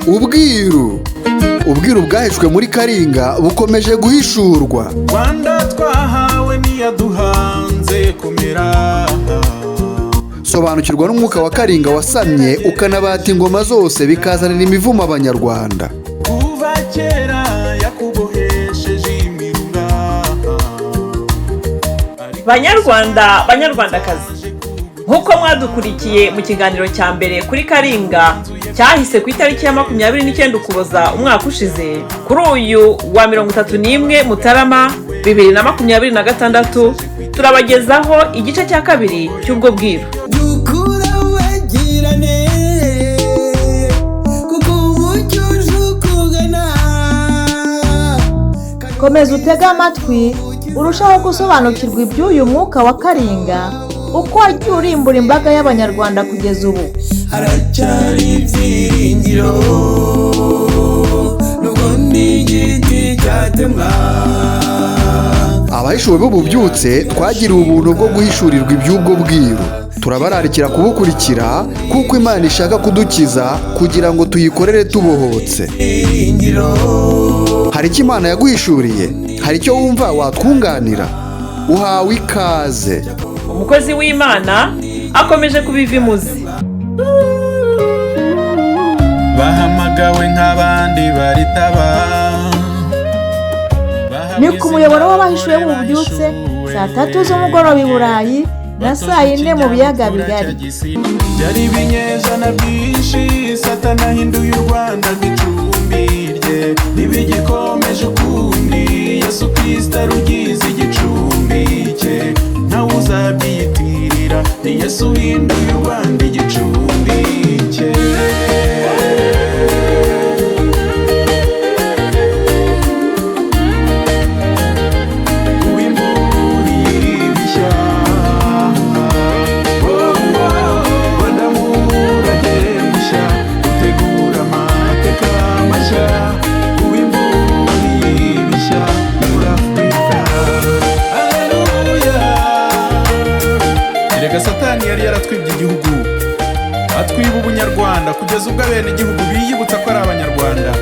Ubwiru, ubwiru bwahishwe muri Karinga bukomeje guhishurwa. Rwanda twahawe n'iyaduhanze, komera. Sobanukirwa n'umwuka wa Karinga wasamye ukanabata ingoma zose, bikazanira imivumo Abanyarwanda. Kuva kera yakubohesheje imirunga. Banyarwanda, Banyarwandakazi, nk'uko mwadukurikiye mu kiganiro cya mbere kuri Karinga cyahise ku itariki ya 29 Ukuboza umwaka ushize, kuri uyu wa 31 Mutarama 2026 turabagezaho igice cya kabiri cy'ubwo bwiru. Dukura wegirane, kuko umucyo uje ukugana. Komeza utege amatwi urushaho gusobanukirwa iby'uyu mwuka wa Karinga, uko wagiye urimbura imbaga y'Abanyarwanda kugeza ubu. Haracyari ibyiringiro nubwo n'igiti cyatemwa. Abahishuwe b'ububyutse twagiriwe ubuntu bwo guhishurirwa iby'ubwo bwiru. Turabararikira kubukurikira, kuko Imana ishaka kudukiza kugira ngo tuyikorere tubohotse. Ibyiringiro. Hari icyo Imana yaguhishuriye? Hari icyo wumva watwunganira? Uhawe ikaze. Umukozi w'Imana akomeje kubiva imuzi. Bahamagawe nk'abandi baritaba. Ni ku muyoboro w'abahishuwe b'ububyutse, saa 3 z'umugoroba i Burayi na saa 4 mu Biyaga Bigari. Byari ibinyejana byinshi Satani ahinduye u Rwanda nk'icumbi rye. Ntibigikomeje ukundi, Yesu Kirisita arugize igicumbi cye. Ntawe uzabyiyitirira, ni Yesu uhinduye u Rwanda igicumbi cye. Uwimburiye ibishya, Rwanda murage mushya, utegura amateka mashya. Uwimburiye ibishya muri Afurika. Haleluya! Erega Satani yari yaratwibye igihugu, atwiba ubunyarwanda, kugeza ubwo abenegihugu biyibutsa ko ari Abanyarwanda.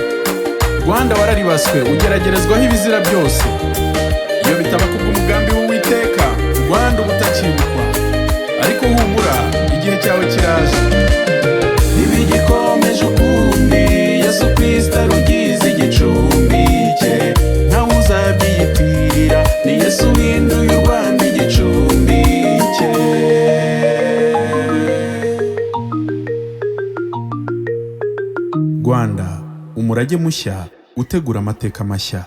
Rwanda wararibaswe, ugeragerezwaho ibizira byose. Iyo bitaba kubw'umugambi w'Uwiteka, Rwanda uba utakibukwa. Ariko humura, igihe cyawe kiraje. Ntibigikomeje ukundi, Yesu Kirisita arugize igicumbi cye. Ntawe uzabyiyitirira, ni Yesu uhinduye u Rwanda igicumbi cye. Rwanda, umurage mushya utegura amateka mashya.